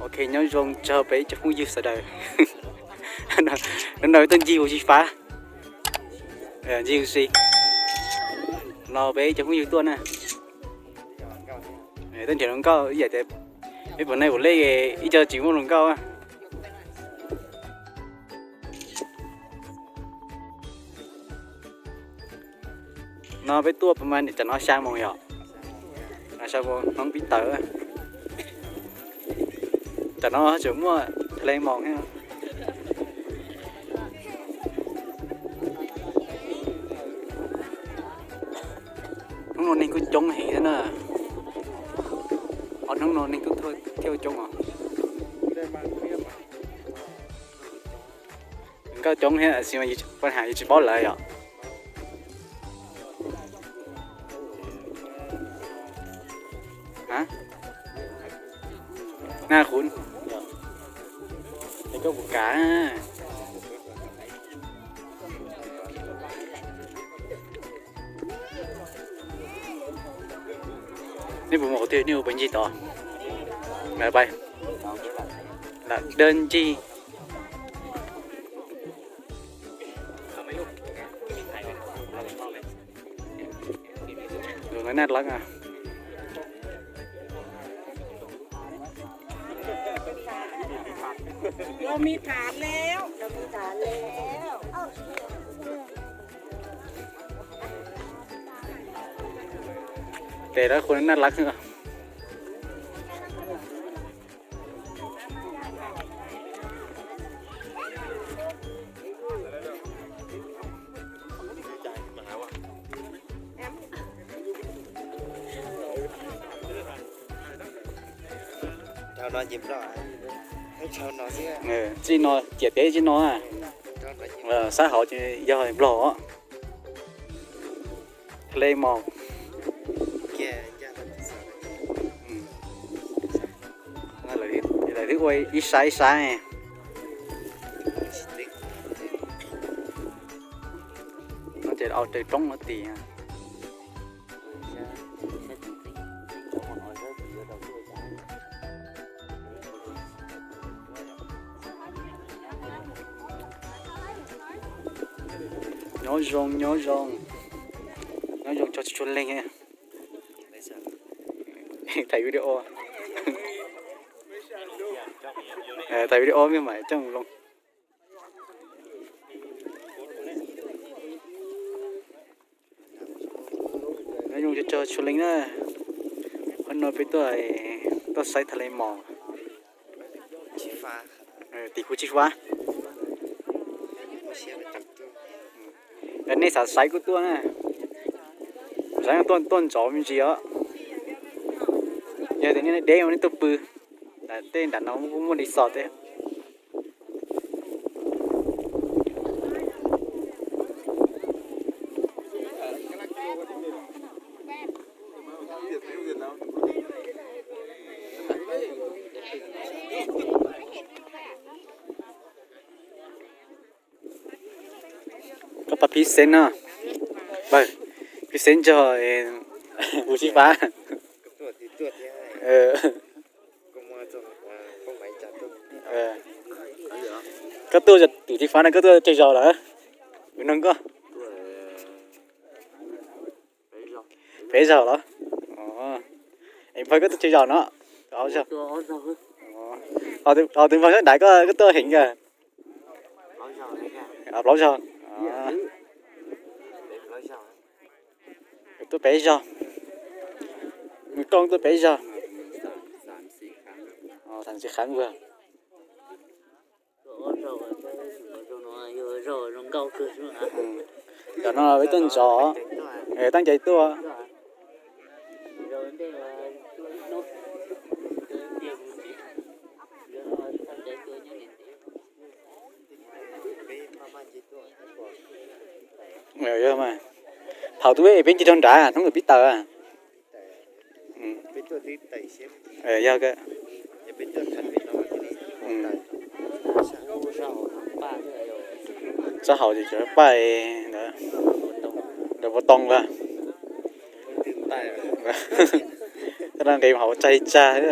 Ok, nyob zoo txog peb ib co phooj ywg sawv daws. No peb tuaj ncig huv si fab, ncig huv si. No peb ib co phooj ywg tuaj na. Tuaj nrhiav hluas nkauj ib yam tias peb puas neej puas lej ib co tsis muaj hluas nkauj. No peb tuaj pab mas tam no xya moos yom, xya moos hnub pib tawm. Tam no tseem muaj tha le moos thiab. Hnub no neeg kuj coob heev thiab na. Ob hnub no neeg kuj thiaj coob os. Nkauj coob thiab, paj has yus tsis paub lawv yom. Na qhuv, koj puas kam? Nej puas mus qhov twg, nej puas ncig tod? Lam dawb ncig. Tus no naj lab. Tes lawv hu naj lab xwb. Txij no ciam teb txij no, sab hauv ces yog Nplog os. Tha le mos. Lawv twb ua ib sab ib sab. No ces au raws roob no tim. Nyob zoo, nyob zoo, nyob zoo txog txhua leej. Thaij video, thaij video mej mam coj mus loo. Nyob zoo txog txhua leej na. Qhov no peb tuaj, tuaj saib tha le mos. Tim huv Tsib Fab. Yog nej xav saib kuj tuaj na. Xav tuaj, tuaj ntxov me ntsis os. Yog tias nej deb nej tuaj pw, tej nram no kuj muaj resort thiab. Koj pab phib xeeb no, pab phib xeeb txog huv Tsib Fab. Koj tuaj tim Tsib Fab no koj tuaj tsawg zaus lawm? Kuv nug koj. Peb zaug los? Es pab koj tuaj tsawg zaus no? Ob zaug. Ho tus npog sab nrad koj, koj tuaj heev kawg? Plaub zaug. Tuaj peb zaug. Nws koj tuaj peb zaug. Tham txiv khav vag. Cov no peb tuaj ntxov, tab cai tuaj. Thaum twb peb ncig rau nrad hnub pib tawm. Yog, sab hauv ces cov paj ntawd, ntawd puas too lawm? Koj nqa nqe hauv tsag tsag.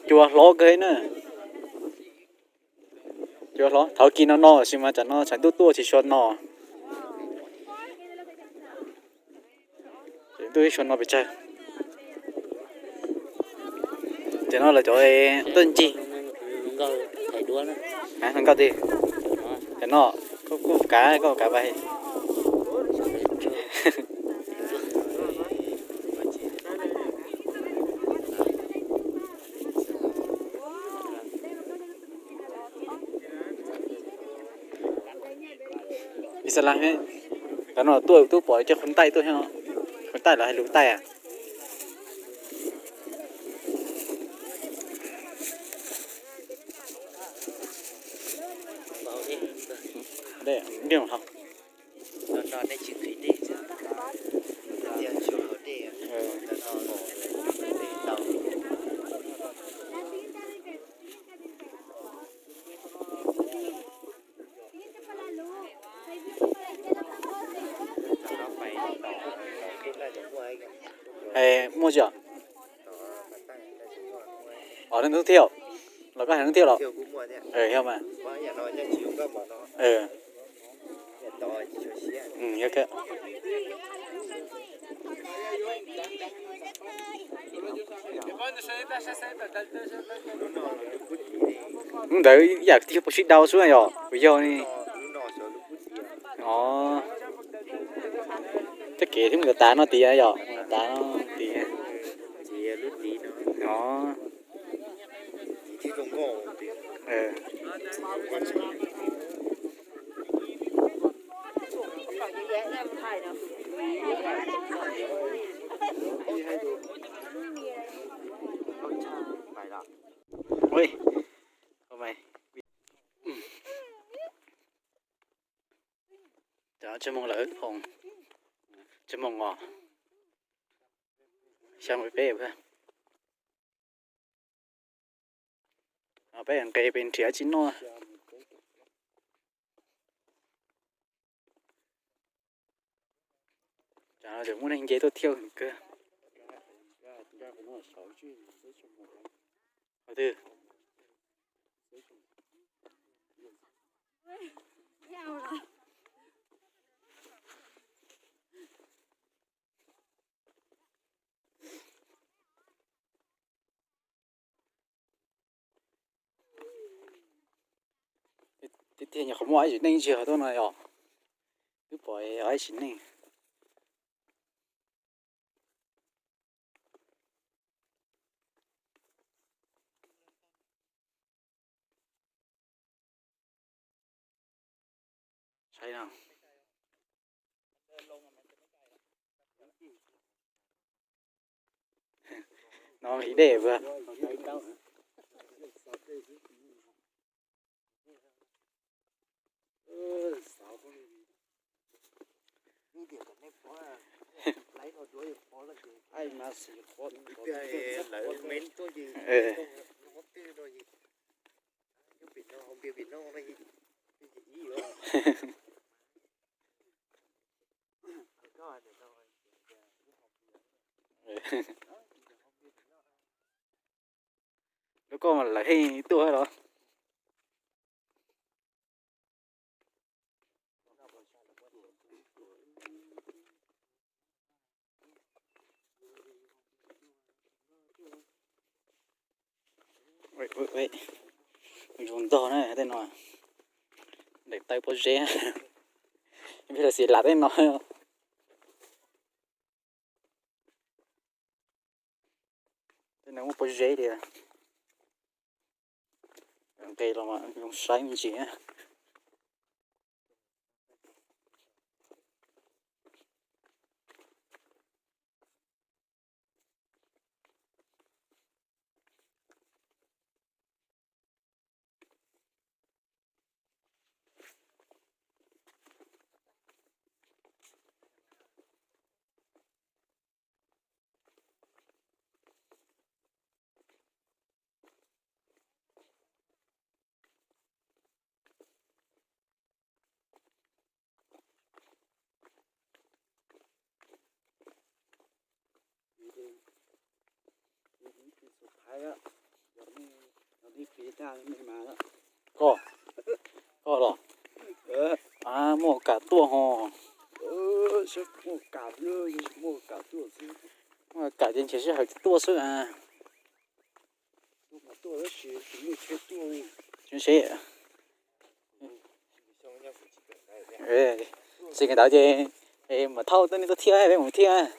Cua hlob kawg na. Cua hlob thaum kis no no tab sis mas tsam no tshav ntuj tuaj tsis tshua no. Ntuj tsis tshua no pes tsawg. Ces no lawv cov tuaj ncig. Hluas nkauj tiag. Cov no, koj kav, koj kav pais. Ixalas, cov no tuaj twb pom cov qhov ntaij tuaj, qhov ntaij los hais lus ntaij a. Muaj tsis os? Os, neeg thiab, los koj hais neeg thiab los? Yog mas. Ntawd yam tig puas sib dau xwb yog, puas yog li? Os, tej kev thiab mus tav no tiag yog, tav no tiag. Os. Ui, tsawg moos lawm? Tsawg moos os? Xya moos peb. Peb nqes pem nrhiav tsis noj. Muaj neeg nce tuaj thiab kawg. Qhov twg? Tiag tiag nyuam qhuav muaj ib sim neej ntsia tuaj no yom. Twb pom ib sim neej. Saib no. No nqhis dej puas? Lub koj mas lawv heej tuaj los. Zoo ntog na tej no. Daim tawb pob zeb. Peb los xis lam tej no. Tej no muaj pob zeb li. Nqes los mas zoo saib me ntsis. Koj, koj los. Muaj kam tuaj ho. Muaj kam ces ntshe sij hawm tuaj xwb a. Tsis seb. Tsis kawm ntawv ces mam thauj tuaj nej tuaj thiab peb mus thiab.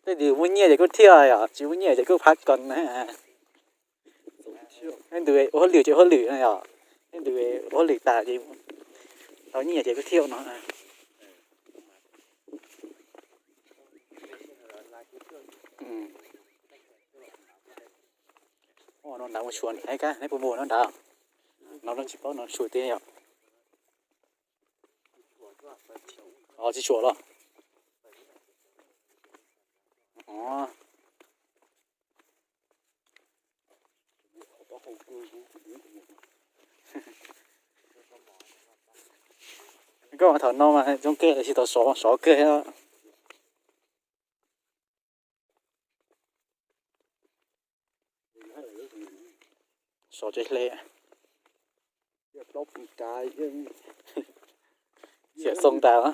Tej tus muaj nyiaj ces kuj thiaj yom, tsis muaj nyiaj ces kuj phab koos na. Leej twg ua hauj lwm ces ua hauj lwm no yom, leej twg ua hauj lwm tas ces tau nyiaj ces kuj thiaj no. No nrad ua tshuav neb puas mus no nrad? No tsis paub no tshuav tiag yom. Tsis tshuav los? Koj thaum no mas zoo kawg, tsis tau sov, sov kawg. Sov tsis hle. Xiam xoo tas.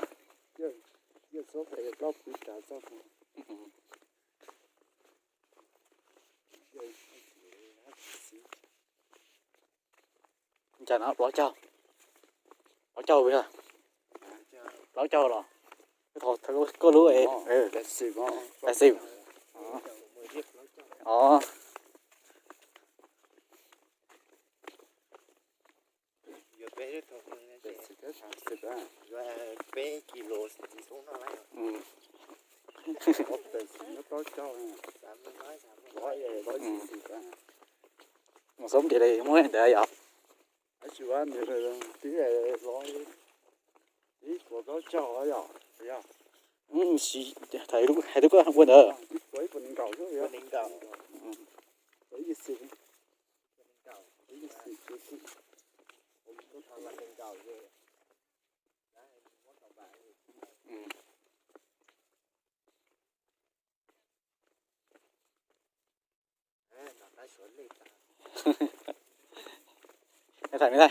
Cas no plaub caug, plaub caug, plaub caug los? Koj lub, mus xoob ces li muab ntawd yom. Hais rau koj ua ntawd.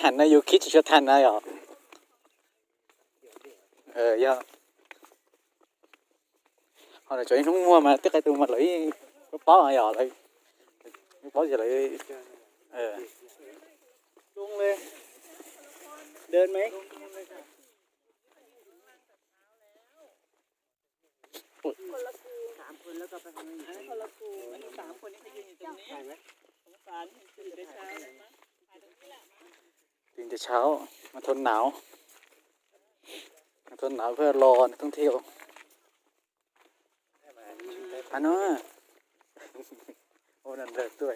Tham no yus khib tsis tshua tham na yom. Yog ho cov ib hnub muag mas tej qhov tus mas lawv paub yom, lawv paub ces lawv Tìm để cháu, mà thôn nào, mà thôn nào phải lo thông thiệu. Ano, ô, năm đợt tuổi.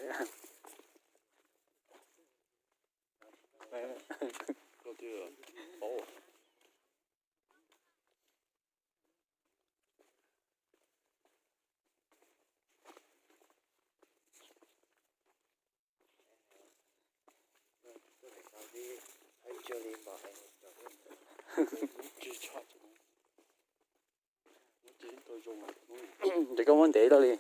Ces koj muab ntev lawm li.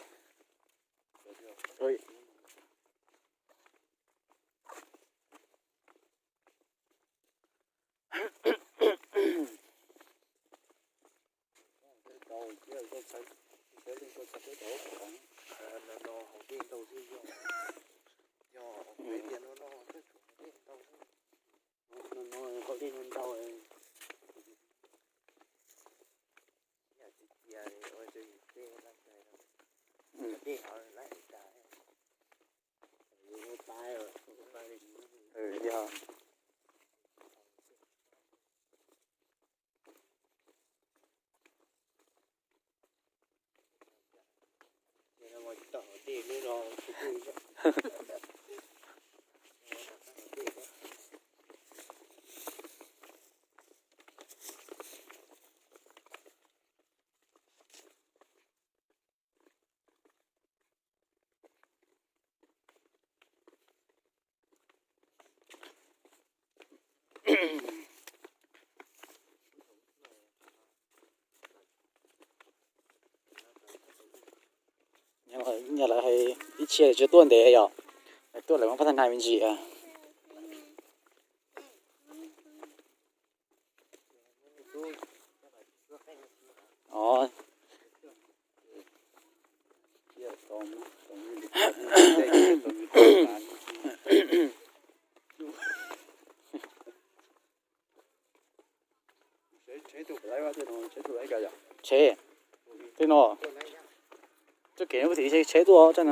Yog. Yog lawv hais ib txhia tsis tuaj ntev yom, lawv tuaj lawv muab phab tag nai me ntsis. Tsheb, tej no, txoj kev no tib si tuaj, tab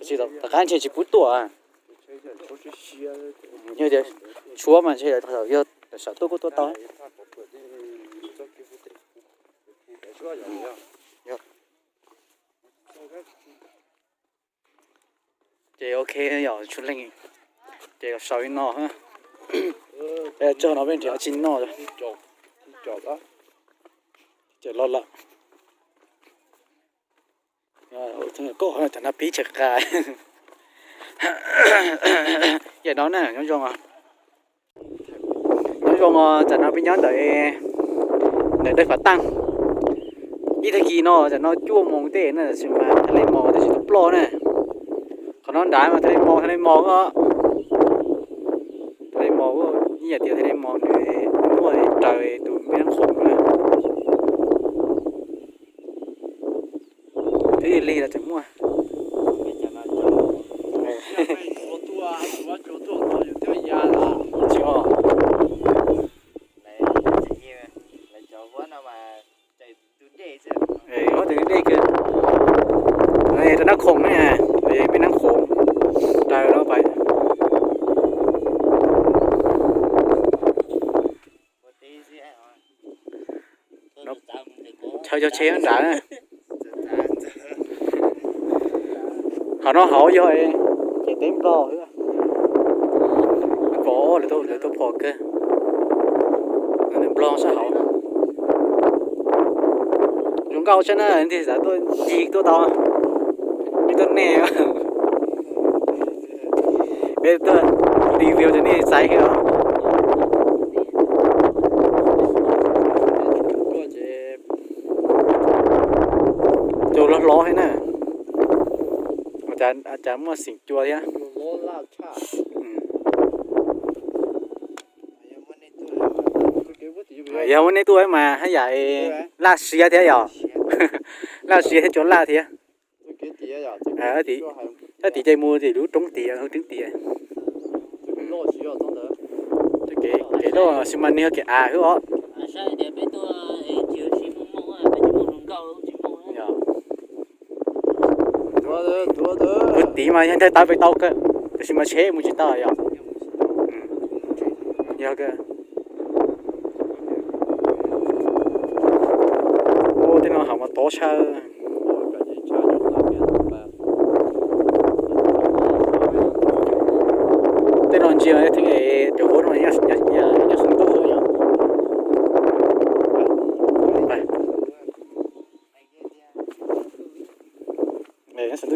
sis tom qab ntshe tsis pub tuaj. Yog tias tshuav mas ntshe yog sam tuaj kuj tuaj tau. Ces ok yom, tshuav leej ces los sau li no. Tso no peb nrhiav tsis noj. Ces los lawm. Koj cov no pib tshav qa. Yam no na nyob zoo. Nyob zoo, tam no peb nyob ntawm, ntawm dawj Fav Taaj. Ib tag kis no tam no cuaj moos tej na, tab sis mas tha le mos tab sis tub ploj na. Qhov no nrad mas tha le mos, tha le mos os. Tha le mos, ib yam tias tha le mos nws muaj raws tus me nab khoom na. Twb lig los tseem muaj. Huab tus dej kiag. Rau nab khoom ne, peb nab khoom raws no pais. Chaw cog tsheb nrad na. Qhov no hauv yog ces teb Nplog xwb. Pom lawv tuaj phom kawg. Nplog sab hauv. Zoo nkauj tshaj na, ntiag xav tuaj ncig tuaj tau. Peb tuaj nej, peb tuaj review rau nej saib os. Tus hlob hlob thiab na. Cas muaj xeem cua thiab. Yog muaj nej tuaj mas haj yam laj siab thiab yom. Laj siab thiab cua laj thiab. Tab tim ces mus tim lub roob tid, lub roob tid. Kev loj sis mas nws yog kev av xwb os. Tus tid mas yog ntawd tawv pem tau kawg, tab sis mas tsheb mus tsis tau yom. Yog kawg. Ua tej no hauv mas tob tshaj. Tej no ntsia thiab, cov huab no nyob xov ntuj yom. Nyob xov ntuj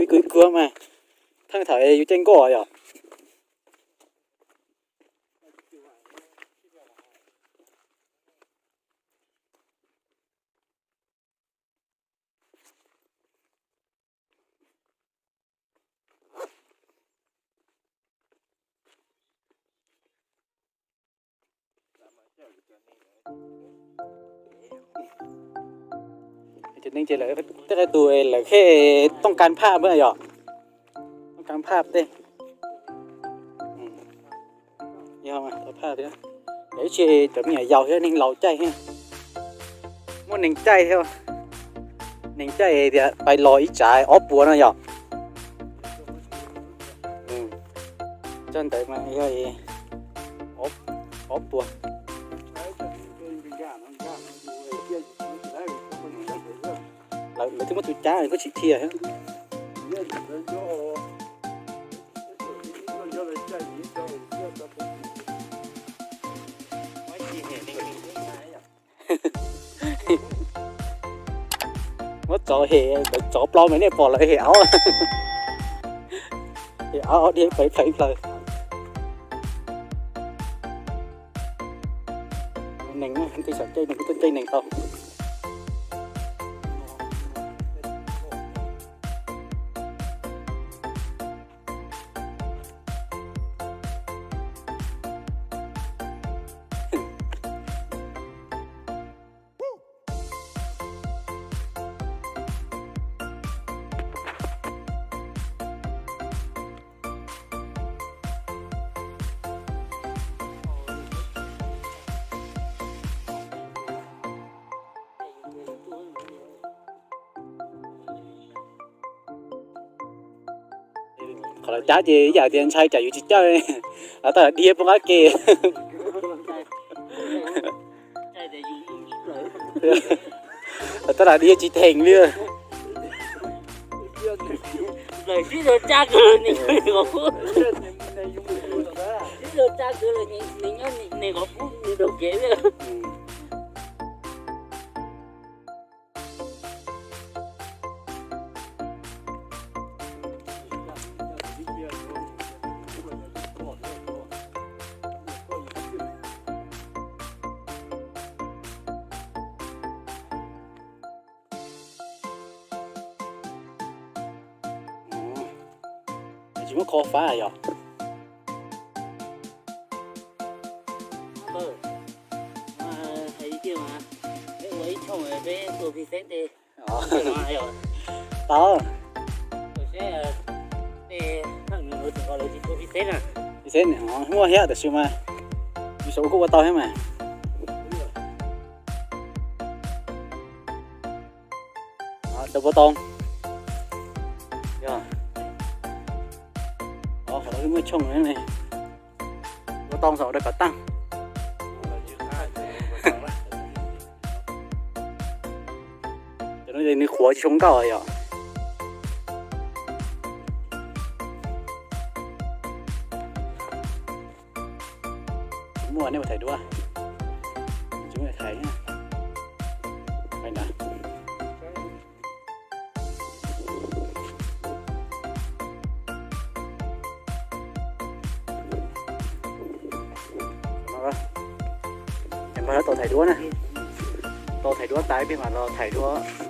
ib kub ib kub mas, theej thaum yus caij nkoj yom. Cov neeg ces lawv tej qe tus lawv khe tooj kas phaj yom. Tooj kas phaj tej. Yog phaj thiab. Lawv ib txhia cov me nyuam yaus thiab neeg laus caij thiab. Muaj neeg caij thiab. Neeg caij tias pais los ib tsav ob puas no yom. Txog ntawd mas yog ob puas. Lawv twb muab tus cab kuj tsis dhia thiab. Muab tsov hem, tsov plaub mas nej pom lawv hem aub. Hem aub dhia plawv plawv plawv. Neeg, tej xyom caij neeg, tuaj caij neeg tau. Qhov lawv cab ces ib yam tias ntshai tsam yus tsis caij, lawv tab lam dhia poob qab ke. Lawv tab lam dhia tsis theem li. Tsis muab kho fab yom. Tau. Pis xeb muaj thiab tab sis mas yus xav ua kuj ua tau thiab mas. Dau pua tau. Yog, qhov no muaj tshooj ne. Pua tau xav ua dawb kom tag. Cov no nws qhuav tsis zoo nkauj yom. Muaj nej ua thaiv duab. Tsis muaj thaiv na. Peb tau thaiv duab na. Tau thaiv duab tas peb mam los thaiv duab.